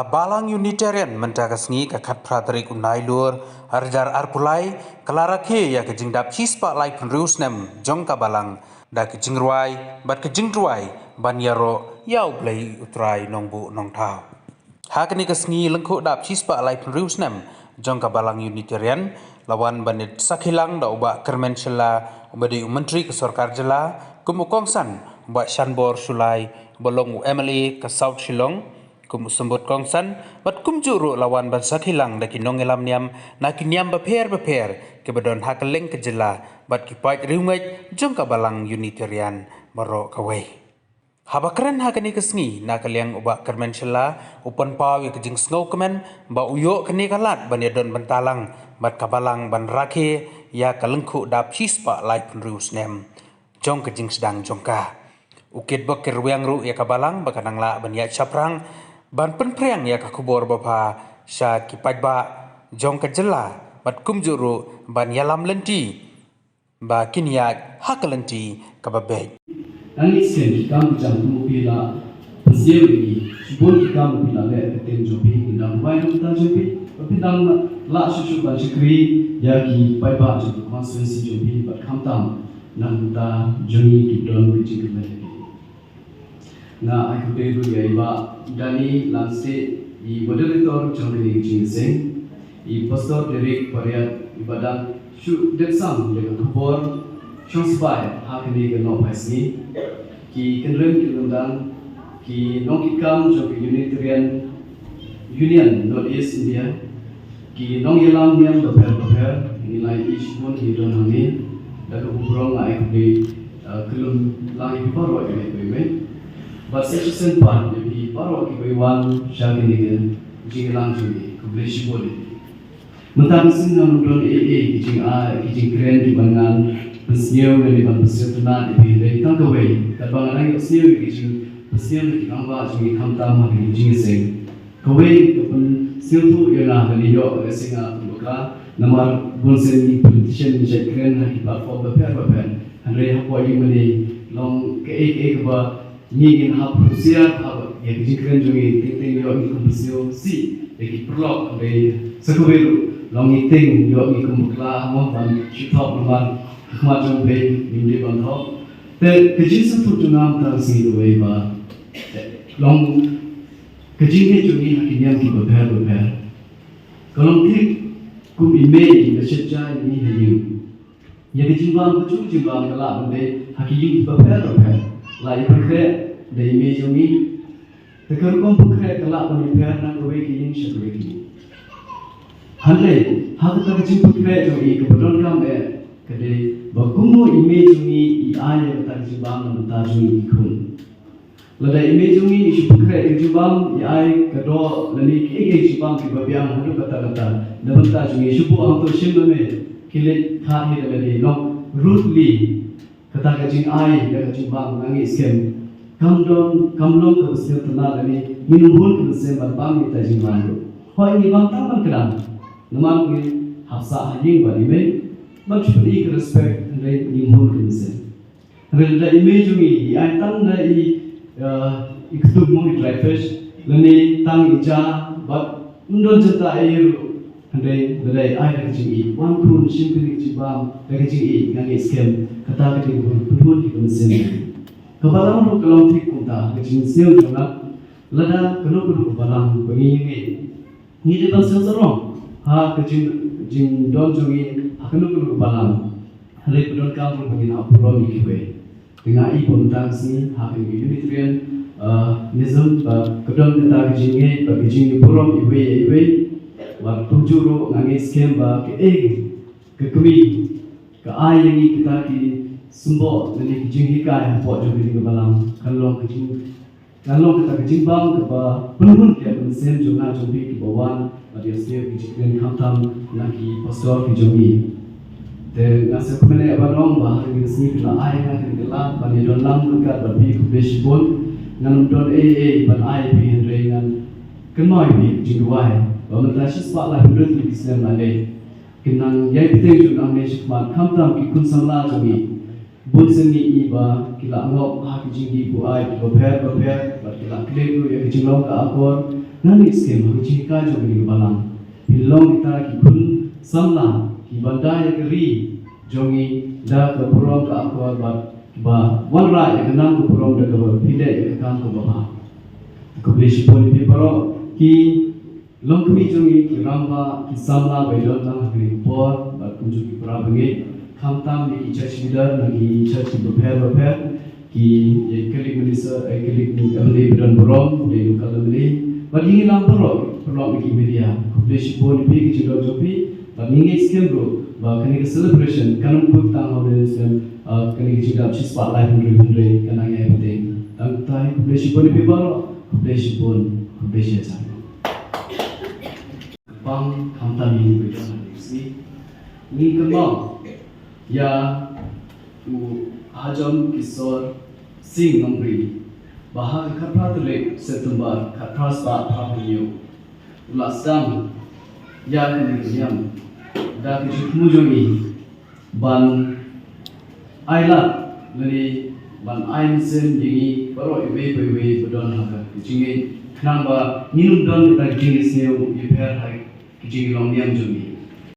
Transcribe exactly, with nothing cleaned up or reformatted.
Balang Unitarian mynta ka sngi ka khatphra tarik u Nailur arhajar arphew lai ka la rakhe ïa ka jingdap shispah laiphew hynriew snem jong ka Balang da ka jingrwai bad ka jingduwai ban ïaroh ïa U Blei U Trai Nongbuh Nongthaw. Ha kane ka sngi lyngkhuh dap shispah laiphew hynriew snem jong ka Balang Unitarian la wan ban ïa sakhi lang da u Bah Kyrmen Shylla uba dei u Myntri ka Sorkar Jylla, kum u kongsan u Bah Shanbor Shullai uba long u M L A ka South Shillong, kum u symbud kongsan, bad kumjuh ruh la wan ban sakhi lang da ki nongïalam niam na ki niam bapher bapher kiba don ha kylleng ka jylla bad ki paid riewngeit jong ka Balang Unitarian baroh kawei. Haba kren ha kane ka sngi na ka liang u Bah Kyrmen Shylla u pynpaw ïa ka jingsngewkmen ba u ïoh kane ka lad ban ïadon bynta lang bad ka Balang ban rakhe ïa ka lyngkhuh dap shispah laiphew hynriew snem jong ka jingsdang jong ka. U kitbok kitrwiang ruh ïa ka Balang ba kan nang lah ban ïaid shaphrang ban pynphriang ïa ka khubor bapher sha ki paidbah jong ka jylla bad kumjuh ruh ban ïalam lynti ba kin ïaid ha ka lynti kaba beit. Ngi sngewthuh ki kam ki jam kum phi la pynsngew ïa ngi, shibun ki kam phi la leh ha ka ktien jong phi, ngi dang wai na ka bynta jong phi ba phi dang lah shuh shuh ban shakri ïa ki paidbah jong ka constituency jong phi bad khamtam na ka bynta jong ngi ki don ki jingkyrmen. Nga ai khublei ruh ïa i Bah Danny Langstieh, i moderator jong kane ka jingïaseng, i Pastor Derek Pariat, i ba dang shu dep sam ïa ka khubor shong sbai ha kane ka nohphai sngi, ki kynrem ki kynrang, ki nongkitkam jong ka Unitarian Union North East India, ki nongïalam niam bapher bapher, ngi la ïohi shibun ki don hangne, da kaba burom nga ai khublei, eh, kyllum lang ïa phi baroh ïa phi. Bad sa shisien pat ïa phi baroh kiba wan sha kane ka jingïalang jong ngi, khublei shibun ïa phi. Mynta ka sngi ngam don ei ei ki jingai, ki jingkren kiba ngan pynsngew lane ban pynsngew tynnat ïa phi, hynrei tang kawei katba nga dang ïohsngew ïa ki jingpynsngew na ki rangbah jong ngi khamtam ha kane ka jingïaseng. Kawei ka pynsngewthuh ïa nga, ka la ïoh ka sngew nga kum bakla, namar bun sien ngi politician ngi shait kren ha ki platform bapher bapher. Hynrei hapoh ïing mane long kaei kaei kaba ngi ngin hap husiar haba ïa ki jingkren jong ngi, teng teng ïoh ngi kum pynsngew sih ïa ki paralok, hynrei sa kawei ruh long ngi teng ïoh ngi kum bakla mo ban shu thok namar ha khmat jong U Blei ngim dei ban thok. Te ka jingsngewthuh jong nga mynta ka sngi kawei ba long ka jingngeit jong ngi ha ki niam kiba pher bapher. Ka long thik kum i mei ba shet ja ïa ngi ha ïing. Ïa ka jingbam, ka jong ka jingbam ka lah ban dei ha ki ïing kiba pher bapher. Lah ïa pynkhreh da i mei jong ngi. Te ka rukom pynkhreh ka lah ban ïapher na kawei ka ïing sha kawei ka ïing. Hynrei ha kata ka jingpynkhreh jong i kaba donkam eh ka dei ba kumno i mei jong ngi i ai ïa kata ka jingbam na bynta jong ngi ki khun. Lada i mei jong ngi i shu pynkhreh ïa ka jingbam, i ai ka doh lane kiei kiei jingbam kiba biang haduh katta katta na bynta jong ngi, shu buh hangto shim lane ki leit khad hi da lade, long rutli kata ka jingai ïa ka jingbam, nga ngeit skhem kam don, kam long kaba sngewtynnat lane ngin ym hun ka mynsiem ban bam ïa kata ka jingbam ruh. Hooid, ngi bam tang ban kdang, namar ngi hap sah ha ïing bad i mei ban shu pyni ka respect, hynrei ngim hun ka mynsiem. Hynrei lada i mei jong ngi i ai tang da i, eh, i ktung mo, i dry fish, lane tang i ja bad ym don jinta ei ruh, hynrei lada i ai da ka jingïeit, wan khun shim kane ka jingbam da ka jingïeit, nga ngeit skhem kata ka dei kaba pynhun ïa ka mynsiem. Ka balang ruh ka long thik kumta, ka jingsngew jong nga, lada kano kano ka balang ba ngi ïeng, ngi dei ban sngewsarong ha ka jing, jingdon jong ngi ha kano kano ka balang. Hynrei ka donkam ruh ba ngin hap burom ïa kiwei. Te nga ïohi ba mynta ka sngi ha ka Unitarian, ah, nism ba ka don kata ka jingngeit bad ka jingburom iwei ïa iwei. Bad kumjuh ruh nga ngeit skhem ba kaei ka kmie ka ai ïa ngi kita ki symboh lane ki jinghikai hapoh jong kane ka balang kan long ka jing, kan long kata ka jingbam kaba pynhun ïa ka mynsiem jong nga jong phi kiba wan bad ïa sngewthuh ki jingkren khamtam na ki pastor ki jong ngi. Te nga sngewkmen ïa ba long ba ha kane ka sngi phi la ai ïa nga kane ka lad ban ïa don lang ryngkat bad phi, khublei shibun. Ngan ym don ei ei ban ai ïa phi, hynrei ngan kynmaw ïa phi ka jingduwai ba mynta shispah laiphew hynriew tylli ki snem la leit, kin nang ïai bteng shuh nangne shakhmat, khamtam ki khun samla jong ngi. Bun sien ngi i ba ki la ngop ha ki jingdih buaid bapher bapher bad ki la klet ruh ïa ka jinglong ka akor. Ngi skem ha ka jinghikai jong kane ka balang, phi long kita ki khun samla kiba da ïa ka ri jong ngi da ka burom ka akor bad ba wanrah ïa ka nam ka burom da kaba phi leh ïa ka kam kaba bha. Khublei shibun ïa phi baroh ki longkmie jong ngi, ki rangbah, ki samla ba ïadon lang ha kane ka por bad kumjuh ki para bangeit, khamtam ïa ki church leader na ki church kiba pher bapher, ki, eh, Catholic minister, eh, Catholic M L A ba don burom, ki local M L A, bad ïa ngi lang baroh, paralok na ki media. Khublei shibun ïa phi ka jingdon jong phi, bad ngi ngeit skhem ruh ba kane ka celebration kan ym kut tang ha u dei snem, eh, kane ka jingdap shispah lai hynriew hynrei kan nang ïai bteng. Tang katei, khublei shibun ïa phi baroh, khublei shibun, khublei shihajar. Pang khamtam ïa ngi ba ïadon ha kane ka sngi. Ngi kynmaw ïa u Hajom Kisor Singh Nongbri ba ha ka khatphra tarik September khatphra spah phra hynñiew u la sdang ïa kane ka niam da ka jingthmu jong ngi ban ai lad lane ban ai mynsiem ïa ngi baroh iwei pa iwei ba don ha ka jingngeit, khnang ba ngin ym don kita ki jingisniew ïapher ha ka jinglong niam jong ngi.